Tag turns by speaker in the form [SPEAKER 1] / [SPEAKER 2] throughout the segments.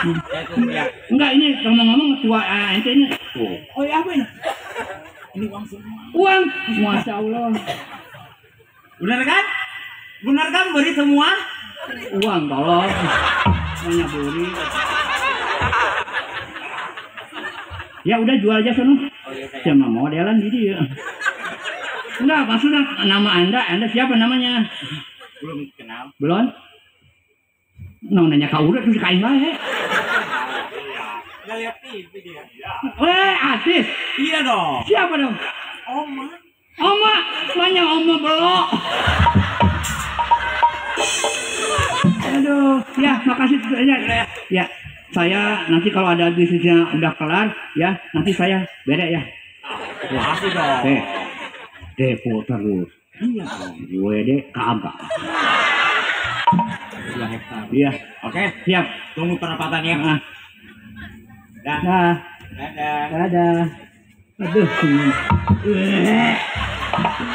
[SPEAKER 1] Enggak, ini ngomong-ngomong tua ente ini.
[SPEAKER 2] Oh iya apa ini? Ini uang semua.
[SPEAKER 1] Uang, masya Allah.
[SPEAKER 2] Benar kan? Benar kan beri semua?
[SPEAKER 1] Uang tolong. Banyak beri. Ya udah jual aja sono.
[SPEAKER 2] Oh, iya,
[SPEAKER 1] sama modelan gitu ya. Enggak, maksudnya nama Anda siapa namanya?
[SPEAKER 2] Belum kenal.
[SPEAKER 1] Belum? Nah, nanya ka urang terus kain bae.
[SPEAKER 2] Enggak lihat TV dia.
[SPEAKER 1] Weh, artis.
[SPEAKER 2] Iya dong.
[SPEAKER 1] Siapa dong?
[SPEAKER 2] Oma.
[SPEAKER 1] Oma, nanya oma belok. Aduh, ya makasih ya. Ya, saya nanti kalau ada bisnisnya udah kelar ya, nanti saya beda ya.
[SPEAKER 2] Makasih dong.
[SPEAKER 1] Depo terus.
[SPEAKER 2] Iya dong.
[SPEAKER 1] Gue deh kagak.
[SPEAKER 2] 2 hektar.
[SPEAKER 1] Iya.
[SPEAKER 2] Oke,
[SPEAKER 1] siap.
[SPEAKER 2] Tunggu penempatannya. Dah.
[SPEAKER 1] Dah.
[SPEAKER 2] Dadah.
[SPEAKER 1] Dadah. Aduh.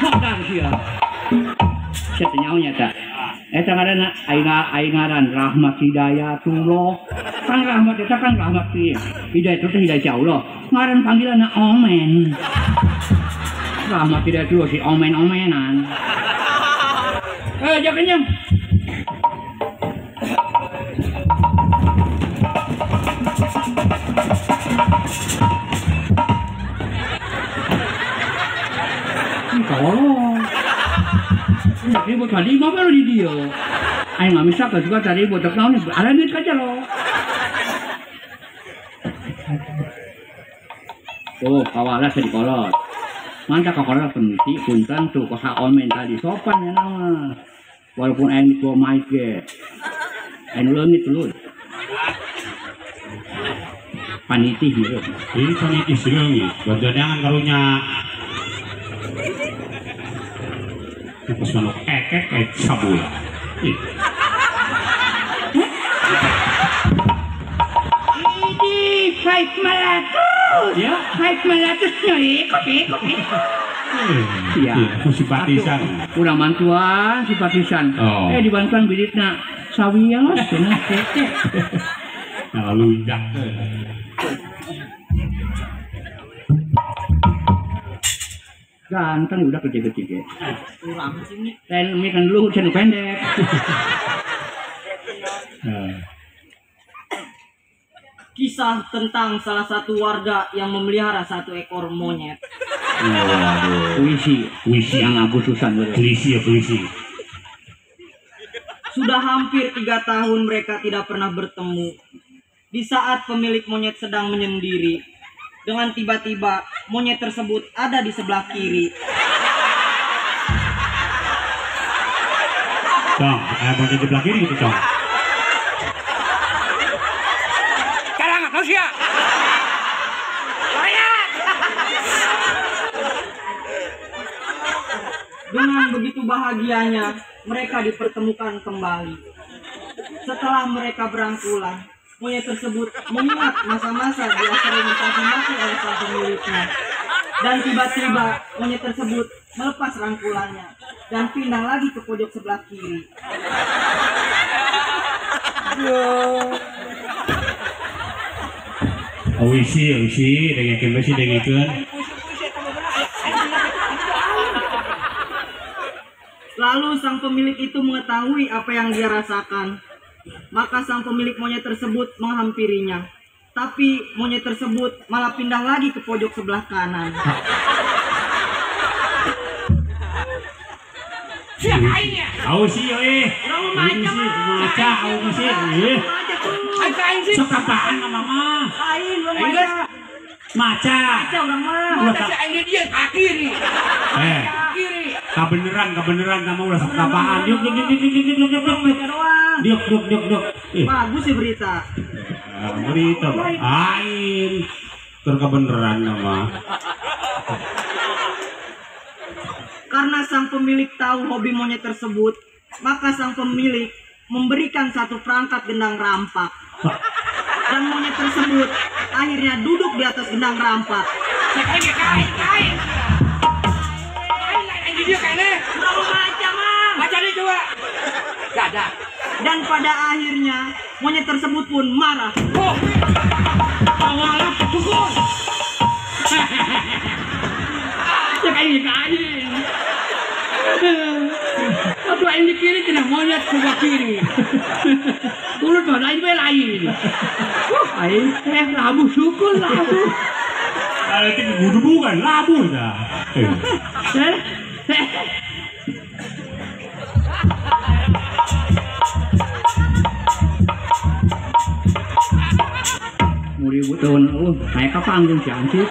[SPEAKER 1] Modal sih ya. Siapa nyaunya tak? Eta ngaranna aing ngaran Rahmat Hidayatullah. Kan Rahmat eta kan Rahmat ieu. Hidayatullah teh hidayah Allah. Ngaran panggilanna Omen. Rahmat Hidayatullah si omen-omenan. Eh, jangan kenyang. Tolong. Ribut tadi mah baru di dia. Aing mah bisa juga tadi botok naon ada duit kaca lo. Tuh kawalas di kolot. Mantap kakolot peniti punten tuh kosa omen tadi sopan ya nama. Walaupun aing di mic ge. Aing leungit dulu. Paniti gitu.
[SPEAKER 3] Ini paniti sileungit. Badangan karunya. Terus manuk ekek kayak sabula.
[SPEAKER 1] Ini five meratus.
[SPEAKER 3] Ya,
[SPEAKER 1] five meratusnya ikut. Iya,
[SPEAKER 3] simpatisan.
[SPEAKER 1] Kurang mantuan simpatisan.
[SPEAKER 3] Oh.
[SPEAKER 1] Dibantuan biditna sawios cenah teh.
[SPEAKER 3] Nah, lunjak.
[SPEAKER 1] Ganteng udah kecil-kecil.
[SPEAKER 2] Kurang sini.
[SPEAKER 1] Lain mi kan luhur cenah pendek.
[SPEAKER 4] Kisah tentang salah satu warga yang memelihara satu ekor monyet.
[SPEAKER 3] Waduh.
[SPEAKER 1] Puisi yang Agustusan.
[SPEAKER 3] Puisi ya puisi.
[SPEAKER 4] Sudah hampir 3 tahun mereka tidak pernah bertemu. Di saat pemilik monyet sedang menyendiri, dengan tiba-tiba monyet tersebut ada di sebelah kiri.
[SPEAKER 3] Cong, monyet di sebelah kiri gitu, Cong.
[SPEAKER 1] Sekarang manusia.
[SPEAKER 4] Dengan begitu bahagianya, mereka dipertemukan kembali. Setelah mereka berangkulan, monyet tersebut mengingat masa-masa dia sering dicaci maki oleh sang pemiliknya. Dan tiba-tiba monyet tersebut melepas rangkulannya dan pindah lagi ke pojok sebelah kiri.
[SPEAKER 3] Oh isi, dengekeun we sih dengekeun.
[SPEAKER 4] Lalu sang pemilik itu mengetahui apa yang dia rasakan. Maka sang pemilik monyet tersebut menghampirinya. Tapi monyet tersebut malah pindah lagi ke pojok sebelah kanan.
[SPEAKER 1] Siapa aingnya?
[SPEAKER 3] Au sih, eh.
[SPEAKER 4] Urang maca
[SPEAKER 3] maca, au sih. Eh.
[SPEAKER 1] Aing
[SPEAKER 3] Sok apaan ka mama?
[SPEAKER 4] Aing urang maca.
[SPEAKER 3] Maca.
[SPEAKER 4] Maca urang mah.
[SPEAKER 1] Maca si aing di dieu ka kiri.
[SPEAKER 3] Eh.
[SPEAKER 1] Kiri.
[SPEAKER 3] Kabeneran kamu ulah sok apaan. Diuk diuk diuk diuk diuk diuk diuk. Diuk diuk diuk diuk.
[SPEAKER 4] Bagus sih berita.
[SPEAKER 3] Berita aing. Tur kabeneran mah.
[SPEAKER 4] Karena sang pemilik tahu hobi monyet tersebut, maka sang pemilik memberikan satu perangkat gendang rampak. Dan monyet tersebut akhirnya duduk di atas gendang rampak.
[SPEAKER 1] Kain. Aing di dieu kene.
[SPEAKER 4] Urang maca mah.
[SPEAKER 1] Maca deui coba. Dadah.
[SPEAKER 4] Dan pada akhirnya monyet tersebut pun marah.
[SPEAKER 1] Oh, awalnya syukur. Cek aing ka aing. Aduh aing di kiri cenah monyet sebelah kiri. Urut mah aing we lain. Aing labuh syukur labuh.
[SPEAKER 3] Kalau itu kudu bukan labuh dah. Mau ribut tahun naik ke panggung si Hansip.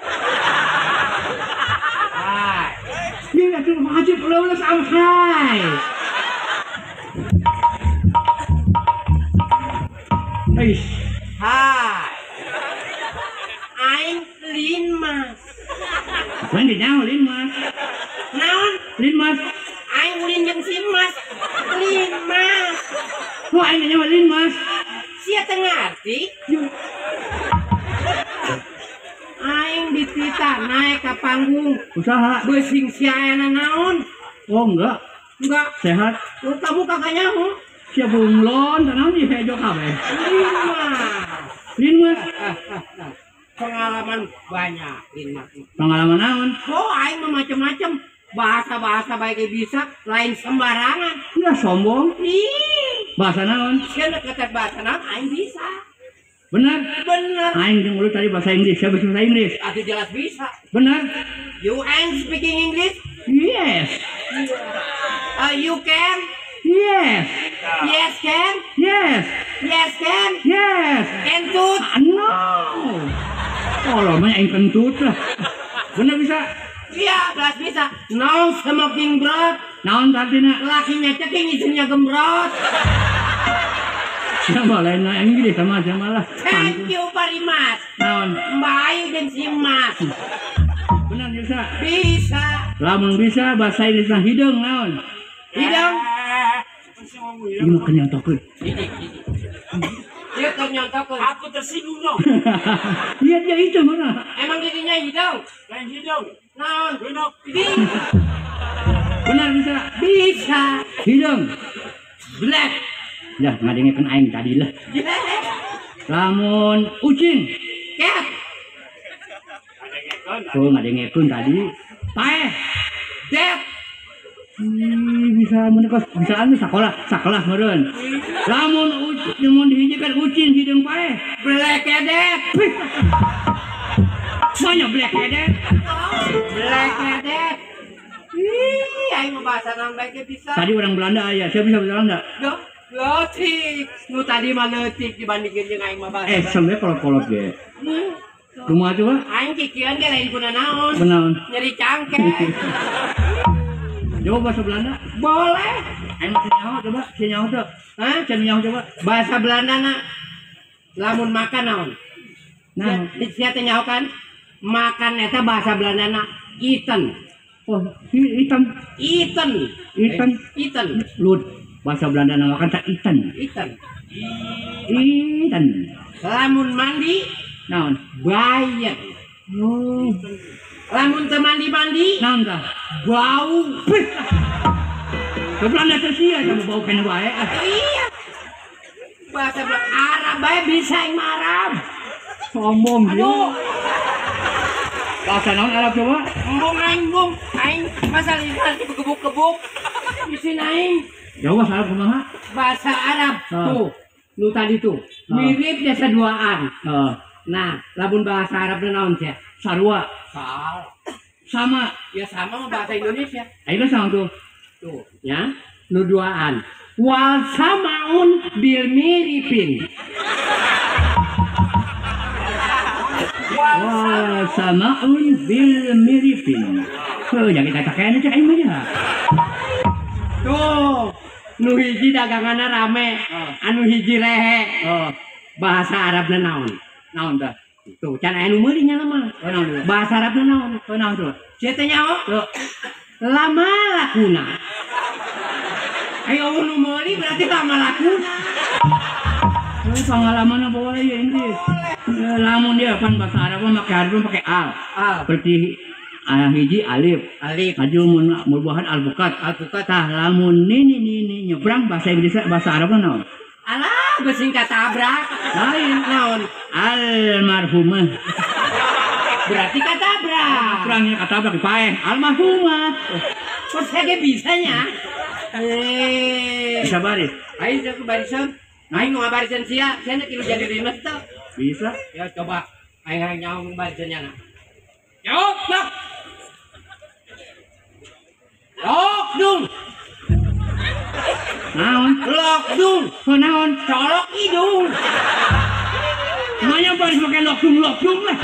[SPEAKER 3] Dia tuh wajib lulus sampai. Eish.
[SPEAKER 5] Hai. Aing Lin Mas.
[SPEAKER 1] Lain di nyaho Lin Mas.
[SPEAKER 5] Naon?
[SPEAKER 1] Lin Mas.
[SPEAKER 5] Aing ulin jeung si Mas. Lin Mas.
[SPEAKER 1] Wah, aing nyaho Lin Mas.
[SPEAKER 5] Sia teu ngarti? Aing ditita naik ke panggung.
[SPEAKER 1] Usaha.
[SPEAKER 5] Beusing sia aya naon?
[SPEAKER 1] Oh, enggak.
[SPEAKER 5] Enggak.
[SPEAKER 1] Sehat.
[SPEAKER 5] Lu tamu kagak nyaho.
[SPEAKER 1] Sia bunglon, tanam di hejo kabeh.
[SPEAKER 5] Lin Mas.
[SPEAKER 1] Lin Mas.
[SPEAKER 5] Pengalaman banyak Lin Mas.
[SPEAKER 1] Pengalaman naon?
[SPEAKER 5] Oh, aing mah macem-macem. Bahasa-bahasa baik bisa, lain sembarangan.
[SPEAKER 1] Udah sombong.
[SPEAKER 5] Ih.
[SPEAKER 1] Bahasa naon?
[SPEAKER 5] Sia kata bahasa naon aing bisa.
[SPEAKER 1] Benar?
[SPEAKER 5] Benar.
[SPEAKER 1] Aing jeung lu tadi bahasa Inggris, saya bisa bahasa Inggris.
[SPEAKER 5] Atuh jelas bisa.
[SPEAKER 1] Benar?
[SPEAKER 5] You and speaking English?
[SPEAKER 1] Yes.
[SPEAKER 5] You can?
[SPEAKER 1] Yes.
[SPEAKER 5] Yes can?
[SPEAKER 1] Yes.
[SPEAKER 5] Yes can?
[SPEAKER 1] Yes.
[SPEAKER 5] Kentut?
[SPEAKER 1] No. Oh, lama aing kentut lah. Benar bisa?
[SPEAKER 5] Iya, jelas bisa. No smoking brot.
[SPEAKER 1] Naon artinya?
[SPEAKER 5] Lakinya ceking, istrinya gembrot.
[SPEAKER 1] Siapa lain Inggris sama siapa lah.
[SPEAKER 5] Thank you very much.
[SPEAKER 1] Naon?
[SPEAKER 5] Mbak Ayu dan si Mas.
[SPEAKER 1] Benar bisa?
[SPEAKER 5] Bisa.
[SPEAKER 1] Lamun bisa bahasa Inggris hidung naon?
[SPEAKER 5] Hidung.
[SPEAKER 1] Ini mau kenyontokeun.
[SPEAKER 5] Dia kenyontokeun.
[SPEAKER 3] Aku tersinggung dong.
[SPEAKER 1] Iya dia itu mana?
[SPEAKER 5] Emang dirinya hidung?
[SPEAKER 3] Lain hidung.
[SPEAKER 5] Naon?
[SPEAKER 3] Hidung.
[SPEAKER 1] Benar bisa?
[SPEAKER 5] Bisa.
[SPEAKER 1] Hidung.
[SPEAKER 5] Black.
[SPEAKER 1] Ya, ngadengekeun aing tadi lah. Lamun ucing.
[SPEAKER 5] Cat.
[SPEAKER 1] Oh, ngadengekeun tadi. Paeh.
[SPEAKER 5] Det.
[SPEAKER 1] Bisa mun kos bisa anu sakola, sakelas meureun. Lamun ucing mun dihijikeun ucing hideung paeh.
[SPEAKER 5] Black edet.
[SPEAKER 1] Banyak black edet.
[SPEAKER 5] Black edet. Ih, aing mah bahasa naon bae bisa.
[SPEAKER 1] Tadi orang Belanda aya, siapa bisa bahasa Belanda?
[SPEAKER 5] Duh. Leutik, nu tadi mah leutik dibandingkeun jeung aing mah bahasa.
[SPEAKER 1] Sampe kolot-kolot ge. Kumaha coba?
[SPEAKER 5] Aing kikieuan ge lain kuna naon.
[SPEAKER 1] Kunaon?
[SPEAKER 5] Nyeri cangke.
[SPEAKER 1] Coba bahasa Belanda?
[SPEAKER 5] Boleh.
[SPEAKER 1] Aing mah nyaho coba, si nyaho teu.
[SPEAKER 5] Hah?
[SPEAKER 1] Can nyaho coba.
[SPEAKER 5] Bahasa Belanda na lamun makan naon?
[SPEAKER 1] Nah,
[SPEAKER 5] sia teh nyaho kan? Makan eta bahasa Belanda na iten.
[SPEAKER 1] Oh, hitam.
[SPEAKER 5] Iten.
[SPEAKER 1] Iten.
[SPEAKER 5] Iten.
[SPEAKER 1] Lut. Bahasa Belanda nama kan tak iten.
[SPEAKER 5] Iten.
[SPEAKER 1] Iten.
[SPEAKER 5] Lamun mandi
[SPEAKER 1] naon?
[SPEAKER 5] Bayar.
[SPEAKER 1] Oh.
[SPEAKER 5] Lamun teu mandi-mandi
[SPEAKER 1] naon tah?
[SPEAKER 5] Bau.
[SPEAKER 1] Ke Belanda teh sia sama bau kene wae.
[SPEAKER 5] Iya. Bahasa Belanda Arab bae bisa aing mah Arab.
[SPEAKER 1] Sombong dia.
[SPEAKER 5] Aduh.
[SPEAKER 1] Bahasa naon Arab coba?
[SPEAKER 5] Embung aing embung. Aing masa lisan dibekebuk-kebuk. Isin aing.
[SPEAKER 1] Jauh bahasa Arab kumaha?
[SPEAKER 5] Bahasa Arab tuh, nu tadi tuh mirip jasa duaan. Nah, lamun bahasa Arab naon sia?
[SPEAKER 1] Sarua.
[SPEAKER 5] Salah.
[SPEAKER 1] Sama.
[SPEAKER 5] Ya sama sama bahasa Indonesia.
[SPEAKER 1] Ayo sama tuh.
[SPEAKER 5] Tuh, ya, nu duaan. Wal samaun bil miripin.
[SPEAKER 1] Wal samaun bil miripin. Heuh, jangan kita kene cek aing mah ya.
[SPEAKER 5] Tuh, nu hiji daganganna rame, anu hiji rehe. Bahasa Arabna naon?
[SPEAKER 1] Naon tah?
[SPEAKER 5] Tuh, can aya nu meuli nya mah.
[SPEAKER 1] Oh, naon?
[SPEAKER 5] Bahasa Arabna naon?
[SPEAKER 1] Oh, naon tuh?
[SPEAKER 5] Sia teh nyaho?
[SPEAKER 1] Tuh.
[SPEAKER 5] Lama lakuna. Ayo nu meuli berarti lama lakuna.
[SPEAKER 1] Oh, pengalaman boleh ya Inggris. Lamun dia pan bahasa Arab mah make harus pakai al.
[SPEAKER 5] Al.
[SPEAKER 1] Berarti Hiji alif.
[SPEAKER 5] Alif.
[SPEAKER 1] Maju mun buahan alpukat.
[SPEAKER 5] Alpukat.
[SPEAKER 1] Tah lamun nini nyebrang bahasa Inggris bahasa Arab naon?
[SPEAKER 5] Alah, geus katabrak.
[SPEAKER 1] Lain
[SPEAKER 5] naon?
[SPEAKER 1] Almarhumah.
[SPEAKER 5] Berarti katabrak.
[SPEAKER 1] Kurangnya katabrak dipaeh. Almarhumah.
[SPEAKER 5] Kok saya bisanya?
[SPEAKER 1] Bisa baris.
[SPEAKER 5] Ayo ke barisan. Aing nu ngabarisan sia, sia kilu jadi dinas teu.
[SPEAKER 1] Bisa.
[SPEAKER 5] Ya coba aing hayang nyaho barisannya na. Yok, yok. Lok dung.
[SPEAKER 1] Naon?
[SPEAKER 5] Lok dung.
[SPEAKER 1] Oh, naon?
[SPEAKER 5] Colok hidung.
[SPEAKER 1] Nanya baris make lok dung lah.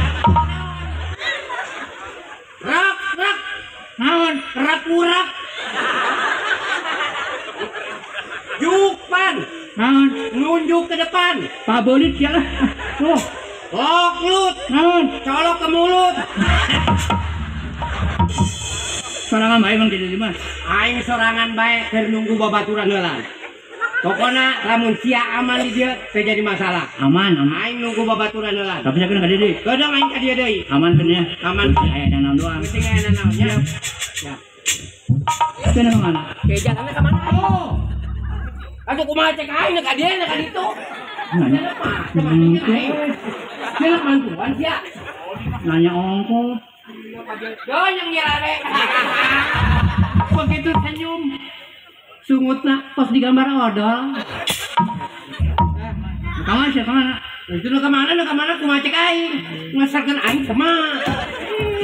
[SPEAKER 5] Rak rak.
[SPEAKER 1] Naon?
[SPEAKER 5] Rak-urak. Jukpan.
[SPEAKER 1] Naon?
[SPEAKER 5] Nunjuk ke depan.
[SPEAKER 1] Pabolit ya lah. Oh.
[SPEAKER 5] Lok lut.
[SPEAKER 1] Naon?
[SPEAKER 5] Colok ke mulut.
[SPEAKER 1] Sorangan bae mang kitu mah.
[SPEAKER 5] Aing sorangan bae keur nunggu babaturan heula. Pokona lamun sia aman di dieu teu jadi masalah.
[SPEAKER 1] Aman, aman.
[SPEAKER 5] Aing nunggu babaturan heula.
[SPEAKER 1] Tapi sakeun ka dieu deui.
[SPEAKER 5] Godong aing ka dieu deui.
[SPEAKER 1] Aman keun nya.
[SPEAKER 5] Aman.
[SPEAKER 1] Aya naon doang.
[SPEAKER 5] Penting aya naon nya. Ya.
[SPEAKER 1] Cenah ka mana?
[SPEAKER 5] Ke jalanna ka mana? Oh. Atuh kumaha cek aing ka dieu ka ditu.
[SPEAKER 1] Nanya.
[SPEAKER 5] Cenah mantuan sia.
[SPEAKER 1] Nanya ongko.
[SPEAKER 5] Donyong nyerare.
[SPEAKER 1] Begitu senyum. Sungutna pas digambar odol. Kamana sia kamana?
[SPEAKER 5] Itu nu kamana nu kamana kumaha cek aing. Ngasarkeun aing kumaha?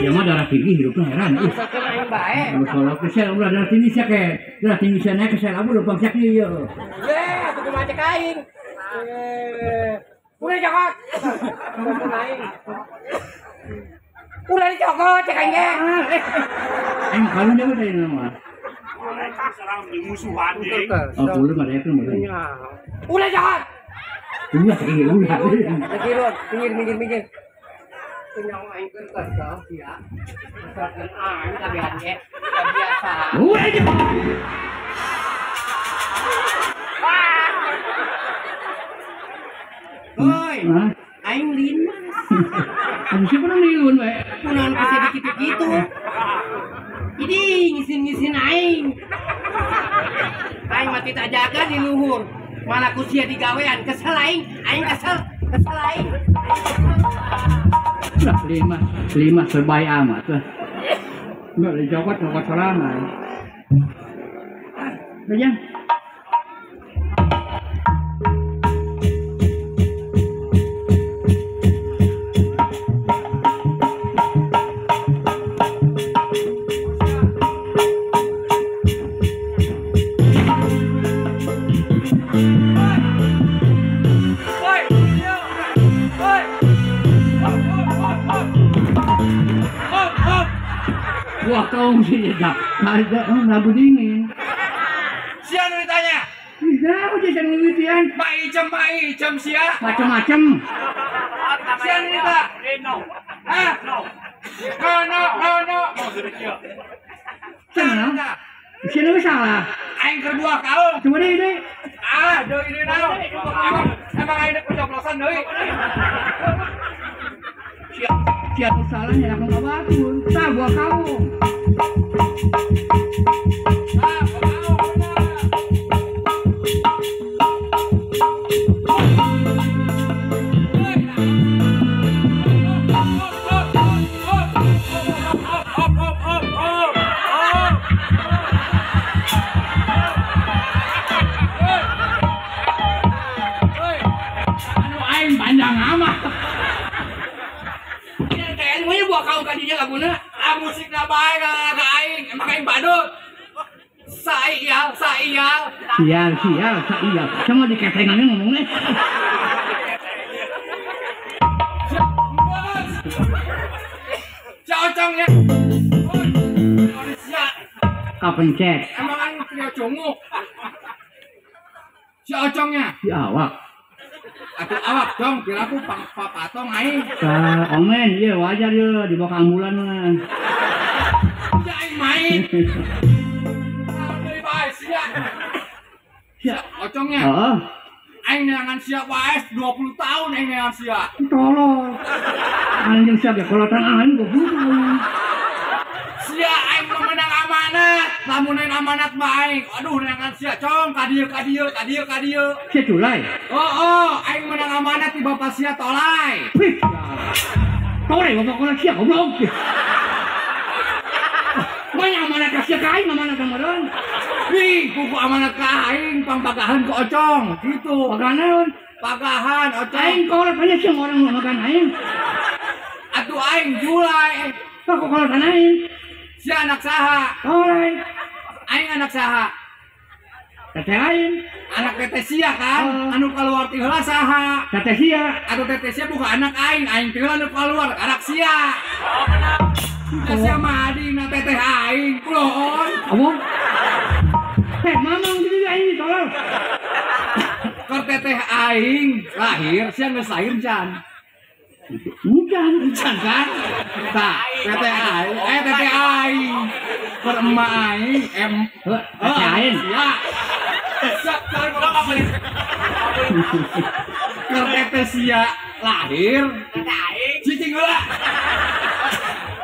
[SPEAKER 1] Ya mah darah tinggi hidupnya heran.
[SPEAKER 5] Ngasarkeun aing bae.
[SPEAKER 1] Kalau sia ulah darah tinggi sia ke. Darah tinggi sia naik ke sia labu leumpang sia ieu.
[SPEAKER 5] Ye, atuh kumaha cek aing. Ulah cokot. Aing. Ulah dicokot cek aing ge.
[SPEAKER 1] Aing kalau dia mah tadi nama. Oh, kulo mah rek mah.
[SPEAKER 5] Ulah cokot.
[SPEAKER 1] Ulah cek ieu ulah.
[SPEAKER 5] Minggir, minggir, minggir. Kenyang aing keur kesel sia. Ngasarkeun aing kabehan ge. Biasa.
[SPEAKER 1] Ulah cokot.
[SPEAKER 5] Woi, aing linmas.
[SPEAKER 1] Aduh, siapa nang lilun we?
[SPEAKER 5] Kunaon bisa dikitu-kitu. Ini ngisin-ngisin aing. Aing mati tak jaga di luhur. Malah ku sia digawean, kesel aing. Aing kesel, kesel aing.
[SPEAKER 1] Lah, lima serbai amat lah. Enggak dicokot-cokot sorangan. Udah, wah kau sih ya, ada lagu dingin.
[SPEAKER 2] Sia nu ditanya?
[SPEAKER 1] Bisa, aku jadi ngewitian.
[SPEAKER 2] Maicem sia.
[SPEAKER 1] Macem-macem.
[SPEAKER 2] Sia nu ditanya? No. Hah? No. No.
[SPEAKER 1] Salah. Sia nu salah.
[SPEAKER 2] Aing keur buah kaum.
[SPEAKER 1] Coba deh, deh.
[SPEAKER 2] Ah, deui deui naon. Emang aing dek pencoblosan deui.
[SPEAKER 1] Siapa salah nyerahkan ke batur. Tah buah kaum.
[SPEAKER 2] Tah buah kaum bener.
[SPEAKER 1] Anu aing panjang amat.
[SPEAKER 5] Buah kaum kadinya laguna.
[SPEAKER 2] Ah musikna bae ka aing, emang aing badut. Saial, saial.
[SPEAKER 1] Sial, sial, saial. Sama diketengannya ngomongnya.
[SPEAKER 2] Si ocongnya.
[SPEAKER 1] Kapencet.
[SPEAKER 2] Emang aing trio cunguk. Si ocongnya.
[SPEAKER 1] Si awak.
[SPEAKER 2] Atuh awak dong, kira aku papatong aing.
[SPEAKER 1] Tah, omen, iya wajar ya dibawa ke ambulan mah.
[SPEAKER 2] Ya aing main. Deui bae sia.
[SPEAKER 1] Sia
[SPEAKER 2] ocongnya.
[SPEAKER 1] Heeh.
[SPEAKER 2] Aing neangan sia wae 20 tahun aing neangan sia.
[SPEAKER 1] Tolol. Anjing sia ge kolotan aing goblok.
[SPEAKER 2] Lamun lain amanat mah aing. Aduh neangan sia cong ka dieu ka dieu ka dieu ka dieu.
[SPEAKER 1] Sia Julai.
[SPEAKER 2] Oh, aing menang amanat ti bapak sia Tolai.
[SPEAKER 1] Tolai bapak kolot sia goblok. Banyak amanat ka sia ka aing amanat meureun.
[SPEAKER 2] Ih, kuku amanat ka aing pangpagahan ku Ocong gitu.
[SPEAKER 1] Pagahan naon?
[SPEAKER 2] Pagahan Ocong.
[SPEAKER 1] Aing kolot nya sia orang makan aing.
[SPEAKER 2] Atuh aing Julai.
[SPEAKER 1] Kok kolotan aing?
[SPEAKER 2] Sia anak saha?
[SPEAKER 1] Tolai.
[SPEAKER 2] Aing anak saha?
[SPEAKER 1] Teteh aing.
[SPEAKER 2] Anak teteh sia kan? Anu keluar ti heula saha?
[SPEAKER 1] Teteh sia.
[SPEAKER 2] Atuh teteh sia bukan anak aing, aing ti heula anu keluar anak sia. Oh. Sia mah adina teteh aing, kuloon.
[SPEAKER 1] Abong. Heh, mamang jadi aing tolol.
[SPEAKER 2] Keur teteh aing lahir, sia geus lahir jan.
[SPEAKER 1] Encan,
[SPEAKER 2] encan kan? Tah, teteh aing, teteh aing. Keur emak aing,
[SPEAKER 1] teteh aing.
[SPEAKER 2] Sia. Keur teteh sia lahir,
[SPEAKER 5] teteh aing.
[SPEAKER 2] Cicing heula.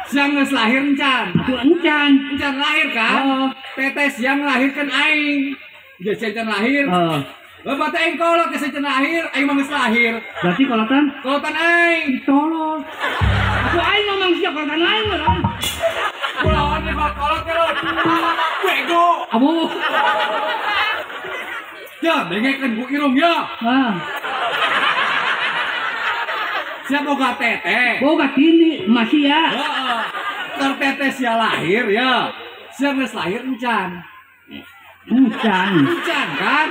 [SPEAKER 2] Sia geus lahir encan.
[SPEAKER 1] Atuh encan.
[SPEAKER 2] Encan lahir kan?
[SPEAKER 1] Oh.
[SPEAKER 2] Teteh sia nglahirkeun aing. Geus encan lahir.
[SPEAKER 1] Heeh.
[SPEAKER 2] Bapak teh aing kolot geus encan lahir, aing mah geus lahir.
[SPEAKER 1] Berarti kolotan?
[SPEAKER 2] Kolotan aing.
[SPEAKER 1] Tolol. Atuh aing ngomong sia kolotan aing meureun.
[SPEAKER 2] Kulawan di kolot terus. Bego.
[SPEAKER 1] Abuh.
[SPEAKER 2] Ya, dengekeun ku irung ya.
[SPEAKER 1] Ah.
[SPEAKER 2] Sia boga teteh.
[SPEAKER 1] Boga tini masih ya.
[SPEAKER 2] Heeh. Keur teteh sia lahir ya. Sia geus lahir encan.
[SPEAKER 1] Encan.
[SPEAKER 2] Encan kan?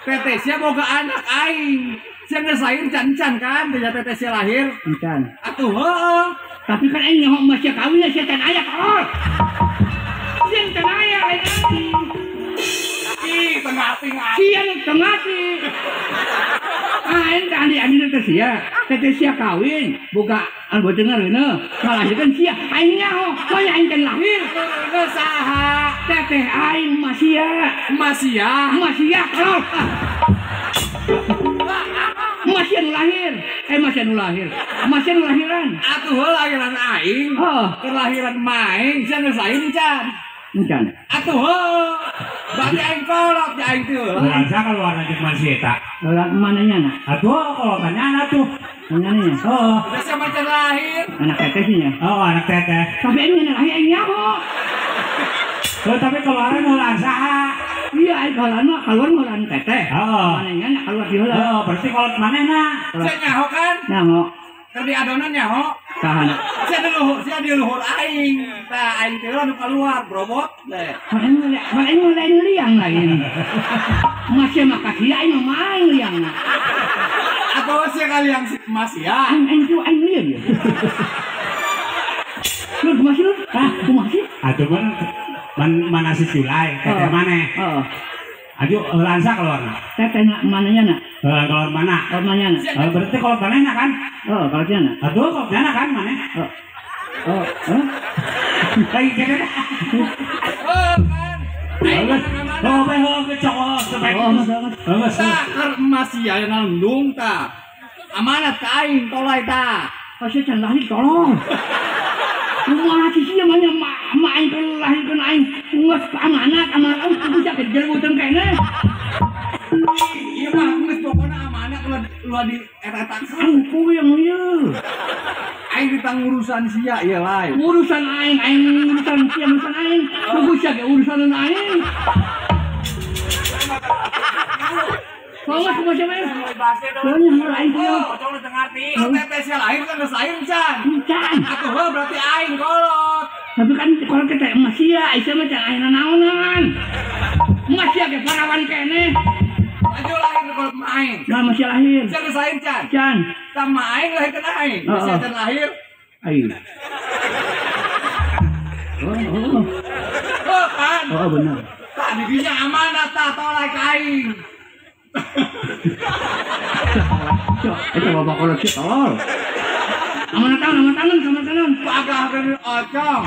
[SPEAKER 2] Teteh sia boga anak aing. Sia geus lahir encan kan? Teteh teteh sia lahir
[SPEAKER 1] encan.
[SPEAKER 2] Atuh heeh.
[SPEAKER 1] Tapi kan aing nyaho emas sia kawin sia can aya tolol. Sia can aya aing.
[SPEAKER 2] Ih, tengah-tengah.
[SPEAKER 1] Sia nu tengah sih. Aing teh andi-andi teh sia. Teteh sia kawin boga anu bocengar geuneuh. Ngalahirkeun sia. Aing nyaho, moal aing can lahir.
[SPEAKER 2] Geus saha?
[SPEAKER 1] Teteh aing mah sia.
[SPEAKER 2] Emak sia.
[SPEAKER 1] Emak sia tolol. Emak sia nu lahir. Emak sia nu lahir. Emak sia nu lahiran.
[SPEAKER 2] Atuh heuh lahiran aing.
[SPEAKER 1] Heeh.
[SPEAKER 2] Kelahiran aing sia geus lahir encan.
[SPEAKER 1] Encan.
[SPEAKER 2] Atuh heuh. Berarti aing kolot ya aing teh.
[SPEAKER 3] Lansa keluar lanjut masih eta.
[SPEAKER 1] Lah mananya na?
[SPEAKER 3] Atuh kolotannya anak tuh.
[SPEAKER 1] Mananya?
[SPEAKER 3] Heeh.
[SPEAKER 2] Geus sia macan lahir.
[SPEAKER 1] Anak teteh sih nya.
[SPEAKER 3] Oh, anak teteh.
[SPEAKER 1] Tapi aing lahir aing nyaho.
[SPEAKER 3] Oh, tapi keluaran heulaan saha?
[SPEAKER 1] Iya, aing keluaran mah keluar heulaan teteh.
[SPEAKER 3] Heeh.
[SPEAKER 1] Mananya na keluar di heula.
[SPEAKER 3] Heeh, berarti kolot manehna.
[SPEAKER 2] Sia nyaho kan?
[SPEAKER 1] Nyaho.
[SPEAKER 2] Keur di adonan nyaho.
[SPEAKER 1] Saha?
[SPEAKER 2] Sia di luhur, sia di luhur aing. Tah aing teh anu keluar brobot deh.
[SPEAKER 1] Aing lain liang lain. Masih makasih aing mah aing liang.
[SPEAKER 2] Atau sia kali yang mas ya.
[SPEAKER 1] Aing tuh aing liang ya. Lu kumaha lu? Hah, kumaha sih?
[SPEAKER 3] Atuh mana si Julai, teteh maneh.
[SPEAKER 1] Heeh.
[SPEAKER 3] Aduh, lansa keluarna.
[SPEAKER 1] Teteh mananya na?
[SPEAKER 3] Keluar mana?
[SPEAKER 1] Keluar mananya na.
[SPEAKER 3] Berarti kolot manehna kan?
[SPEAKER 1] Heeh, kolotnya na.
[SPEAKER 3] Aduh, kolotnya na kan maneh?
[SPEAKER 1] Oh, oh.
[SPEAKER 3] Lagi kene.
[SPEAKER 2] Oh, kan.
[SPEAKER 3] Oh, oh, cokot sampai.
[SPEAKER 2] Tah, keur emas sia ngalundung tah. Amanat ka aing tolai tah.
[SPEAKER 1] Pasti can lahir tolong. Kumaha sih sia mah mak aing teh lahirkeun aing geus amanat, amanat kudu sia gejeleuteun keneh.
[SPEAKER 2] Ieu mah geus pokona amanat ulah di eta-eta.
[SPEAKER 1] Aing puyeng ieu.
[SPEAKER 2] Aing ditang urusan sia ieu lain.
[SPEAKER 1] Urusan aing, aing urusan sia urusan aing. Kudu sia ge urusan aing. Kumaha kumaha sia mah? Soalnya aing puyeng.
[SPEAKER 5] Ocong nu teu ngarti.
[SPEAKER 2] Teteh sia lahir kan geus lahir can.
[SPEAKER 1] Can.
[SPEAKER 2] Atuh heuh berarti aing kolot.
[SPEAKER 1] Tapi kan kolot teh emas sia, sia mah can aya nanaonan. Emas sia ge parawan keneh.
[SPEAKER 2] Maju lahir kolot mah aing.
[SPEAKER 1] Nah, masih lahir.
[SPEAKER 2] Sia geus lahir can.
[SPEAKER 1] Can.
[SPEAKER 2] Tah mah aing lahirkeun aing. Sia can lahir.
[SPEAKER 1] Aing. Oh, oh.
[SPEAKER 2] Oh, kan.
[SPEAKER 1] Oh, bener.
[SPEAKER 2] Tah didinya amanat tah tolai ka aing.
[SPEAKER 1] Itu bapak kolot sih tolol. Amanat tangan, amanat tangan.
[SPEAKER 2] Pagah dari Ocong.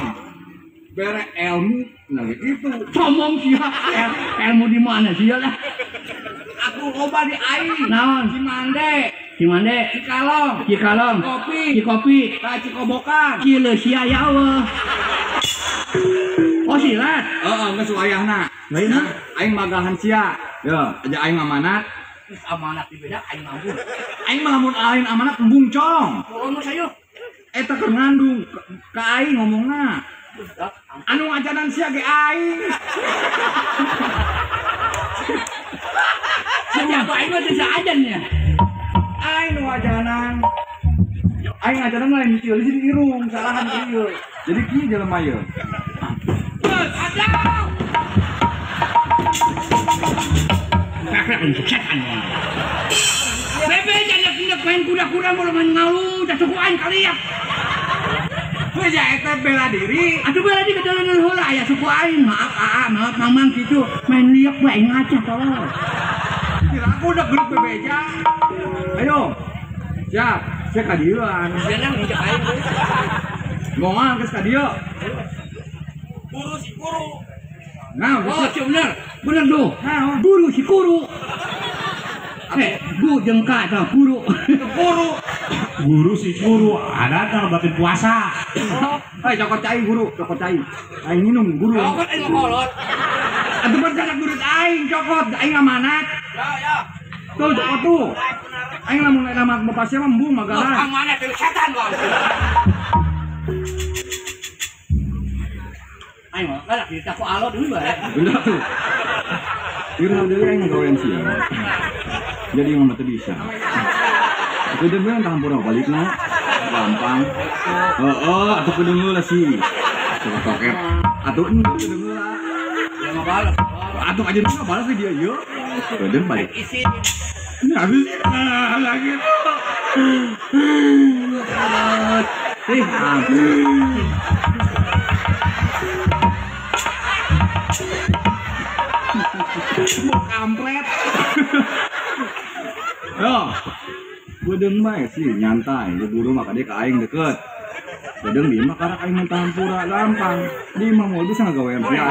[SPEAKER 2] Bere ilmu, nah gitu.
[SPEAKER 1] Sombong sih ya. Ilmu di mana sih ya lah?
[SPEAKER 2] Aku loba di aing.
[SPEAKER 1] Naon?
[SPEAKER 2] Cimande.
[SPEAKER 1] Cimande.
[SPEAKER 2] Cikalong.
[SPEAKER 1] Cikalong.
[SPEAKER 2] Kopi.
[SPEAKER 1] Cikopi.
[SPEAKER 2] Ka Cikobokan.
[SPEAKER 1] Cileusia ya Allah. Oh silat.
[SPEAKER 2] Heeh, geus wayahna. Lainna aing magahan sia. Ya, aja aing amanat.
[SPEAKER 1] Geus amanat di beda aing ngambung.
[SPEAKER 2] Aing mah lamun aing amanat embung cong.
[SPEAKER 1] Oh, mah sayo.
[SPEAKER 2] Eta keur ngandung ka aing ngomongna. Anu ngajaran sia ge aing.
[SPEAKER 1] Siapa aing mah teu ajan nya.
[SPEAKER 2] Aing nu ajanan. Aing ngajaran lain kieu jadi irung, salahan kieu. Jadi kieu jelema ieu.
[SPEAKER 1] Bebe jangan tindak main kuda-kuda mau main ngalu, dah cukup aing kali ya.
[SPEAKER 2] Geus eta bela diri.
[SPEAKER 1] Atuh bela diri kedalanan heula aya suku aing, maaf aa, maaf mamang gitu. Main liak bae aing ngaca tolol.
[SPEAKER 2] Kira aku udah grup bebeja. Ayo. Siap, sia ka dieu an.
[SPEAKER 1] Senang injek aing.
[SPEAKER 2] Ngongan geus ka dieu.
[SPEAKER 1] Guru si guru.
[SPEAKER 2] Nah,
[SPEAKER 1] oh, bener. Bener tuh. Nah, guru si guru. Gu jeung ka tah guru.
[SPEAKER 2] Guru.
[SPEAKER 3] Guru si guru, ada tah batin puasa.
[SPEAKER 2] Oh, cokot cai guru, cokot cai. Aing minum guru.
[SPEAKER 1] Cokot aing kolot.
[SPEAKER 2] Atuh berjarak guru aing cokot, aing amanat.
[SPEAKER 1] Ya, ya.
[SPEAKER 2] Tuh cokot tuh. Aing lamun eta mah bapak sia mah embung magahan.
[SPEAKER 1] Amanat teh setan bang. Aing mah kalah kita ku alot deui bae.
[SPEAKER 2] Bener tuh. Irung deui aing gawean sia. Jadi mah teu bisa. Kudu beun tah hampura balikna. Gampang. Heeh, atuh kudu heula sih. Coba toket. Atuh kudu heula.
[SPEAKER 1] Ya mah balas.
[SPEAKER 2] Atuh aja mah balas di dia ieu. Kudu balik.
[SPEAKER 1] Isi.
[SPEAKER 2] Habis lagi. Ih, ampun. Mau kampret. Yo. Bedeung bae sih nyantai, guru mah ka aing deket. Bedeung di mah karak aing minta hampura gampang. Di mah moal bisa ngagawean sia.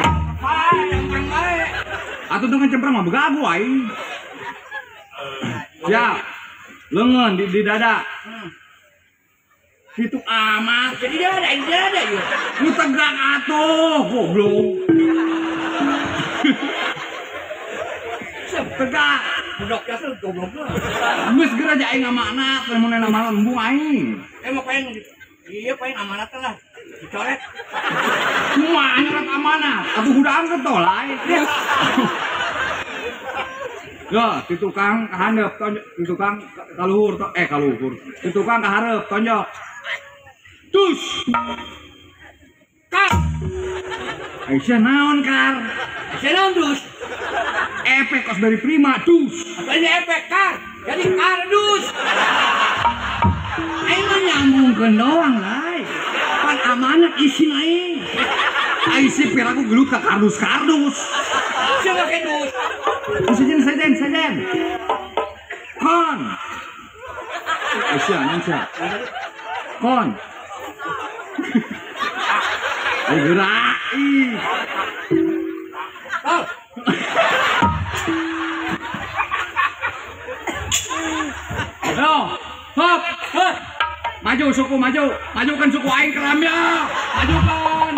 [SPEAKER 2] Atuh dengan cempreng mah begagu aing. Siap. Lengan di dada. Kitu amat.
[SPEAKER 1] Jadi dada, aing dada ieu.
[SPEAKER 2] Nu tegak atuh, goblok. Tegak.
[SPEAKER 1] Budak biasa goblok mah.
[SPEAKER 2] Geus geura aja aing amanat, lamun amanat embung aing.
[SPEAKER 1] Emang pengen iya pengen amanat lah. Dicoret.
[SPEAKER 2] Kumaha nyoret amanat? Atuh hudaan ketolai. Yo, di tukang kahandep tonjok, di tukang kaluhur kaluhur. Di tukang kaharep tonjok. Dus. Kar. Aisyah naon kar?
[SPEAKER 1] Aisyah naon dus?
[SPEAKER 2] Efek kos dari prima dus.
[SPEAKER 1] Apa ini efek kar? Jadi kardus. Aing mah nyambungkeun doang lah. Pan amanat isin aing.
[SPEAKER 2] Aing sih piraku gelut ka kardus-kardus.
[SPEAKER 1] Sia make dus.
[SPEAKER 2] Sejen sejen sejen. Kon. Aisyah naon sia? Kon. Ayo gerak. Ih.
[SPEAKER 1] Oh.
[SPEAKER 2] Yo, hop, hop. Maju suku maju, majukan suku aing keramnya. Majukan.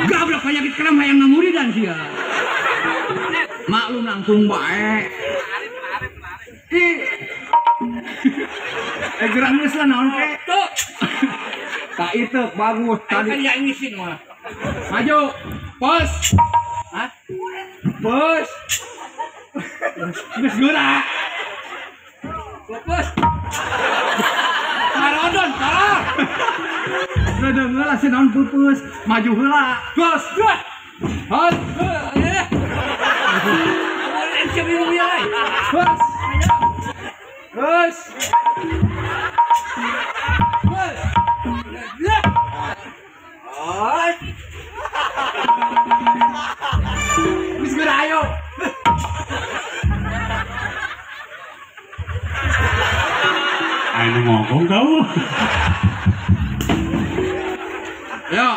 [SPEAKER 1] Gablok penyakit kram hayang ngamuridan sia.
[SPEAKER 2] Maklum langsung bae. Ih. Gerak geus lah naon ke?
[SPEAKER 1] Tuh.
[SPEAKER 2] Tak itu bagus
[SPEAKER 1] tadi.
[SPEAKER 2] Kan
[SPEAKER 1] yang ngisin mah.
[SPEAKER 2] Maju. Pos.
[SPEAKER 1] Hah?
[SPEAKER 2] Pos. Geus gerak.
[SPEAKER 1] Pos. Marodon, tolong.
[SPEAKER 2] Geus heula sih naon pupus. Maju heula. Pos. Hot. Pos. Pos. Geus geura ayo.
[SPEAKER 3] Aing ngomong kau.
[SPEAKER 2] Yo.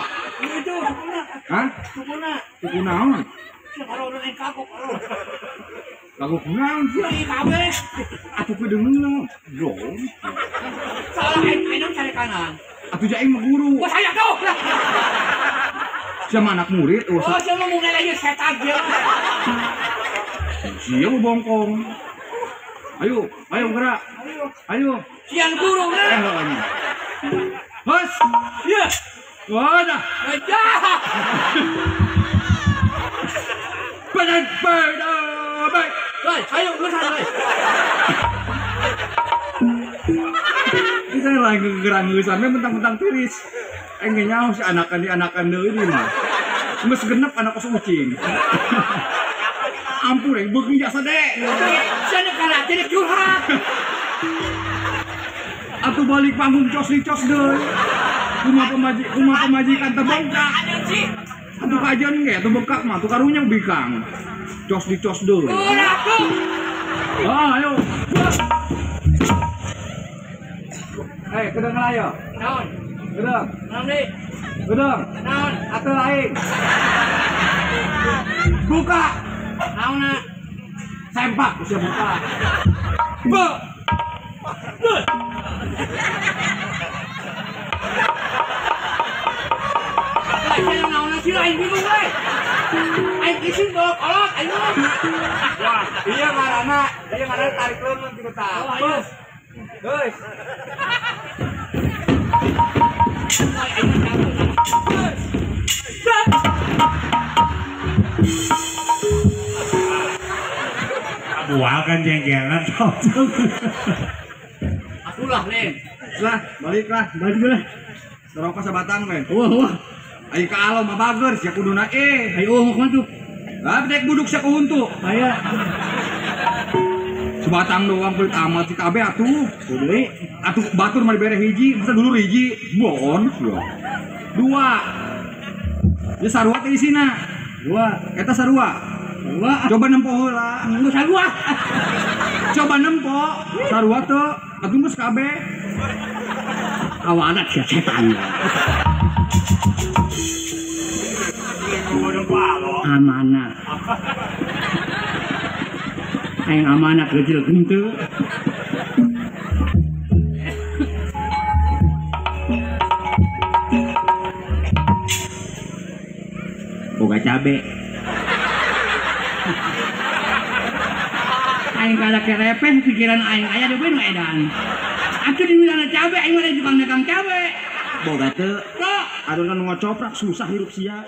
[SPEAKER 1] Itu sukuna.
[SPEAKER 2] Hah?
[SPEAKER 1] Sukuna.
[SPEAKER 2] Suku naon?
[SPEAKER 1] Kalau orang yang kagok, kalau.
[SPEAKER 2] Lagu kunaon sia?
[SPEAKER 1] Ih kabeh.
[SPEAKER 2] Atuh kedeungeun dong.
[SPEAKER 1] Salah aing aing cari kanan.
[SPEAKER 2] Atuh jaing mah guru.
[SPEAKER 1] Wah saya tuh.
[SPEAKER 2] Sia mah anak murid.
[SPEAKER 1] Oh sia mah mulai lagi setan dia.
[SPEAKER 2] Sia mah bongkong. Ayo, ayo gerak. Ayo.
[SPEAKER 1] Sian guru
[SPEAKER 2] nah. Hos.
[SPEAKER 1] Iya.
[SPEAKER 2] Wadah.
[SPEAKER 1] Wajah.
[SPEAKER 2] Badan badan.
[SPEAKER 1] Woi, ayo urusan woi.
[SPEAKER 2] Kita lagi gerangusan mentang-mentang tiris. Engge nyaho si anakan di anakan deui di mah. Geus genep anak kos ucing. Ampun aing beuki jasa deh.
[SPEAKER 1] Sia nu kana teh curhat.
[SPEAKER 2] Atuh balik panggung cos di cos deui. Kumaha pemajikan teh bongkak. Atuh kajian ge atuh bengkak mah atuh karunya bikang. Cos di cos deui. Ah, ayo. Eh, kedeng ayo.
[SPEAKER 1] Naon?
[SPEAKER 2] Kedeng.
[SPEAKER 1] Naon deui?
[SPEAKER 2] Kedeng.
[SPEAKER 1] Naon?
[SPEAKER 2] Atuh aing. Buka.
[SPEAKER 1] Naonna?
[SPEAKER 2] Sempak usia buka. Be.
[SPEAKER 1] Lain naonna sih aing bingung euy. Aing isin bolok olot aing mah.
[SPEAKER 2] Wah, iya ngaranna tarik leungeun kitu tah. Bus. Geus.
[SPEAKER 1] Aing mah cabut.
[SPEAKER 3] Bual kan jengkelan
[SPEAKER 1] Atulah Len.
[SPEAKER 2] Lah, baliklah.
[SPEAKER 1] Balik lah.
[SPEAKER 2] Sarokah sabatang men.
[SPEAKER 1] Wah, wah.
[SPEAKER 2] Ayo ka alo mah bager sia kuduna eh.
[SPEAKER 1] Ayo mah kumaha tuh?
[SPEAKER 2] Lah dek buduk sia kuhuntu.
[SPEAKER 1] Aya.
[SPEAKER 2] Sebatang doang pelit amat si kabeh atuh.
[SPEAKER 1] Deui.
[SPEAKER 2] Atuh batur mah dibere hiji, masa dulur hiji. Bon sia. Dua. Ya sarua teh isina.
[SPEAKER 1] Dua.
[SPEAKER 2] Eta sarua.
[SPEAKER 1] Sarua.
[SPEAKER 2] Coba nempo heula.
[SPEAKER 1] Geus sarua.
[SPEAKER 2] Coba nempo. Sarua teu atuh geus kabeh.
[SPEAKER 1] Awanak sia setan. Amanat. Aing amanat kecil henteu. Boga cabe. Aing kada kerepeh pikiran aing aya deui nu edan. Atuh di wilayah cabe aing mah tukang dagang cabe.
[SPEAKER 2] Boga teu.
[SPEAKER 1] Teu.
[SPEAKER 2] Aduh nu ngocoprak susah hirup sia.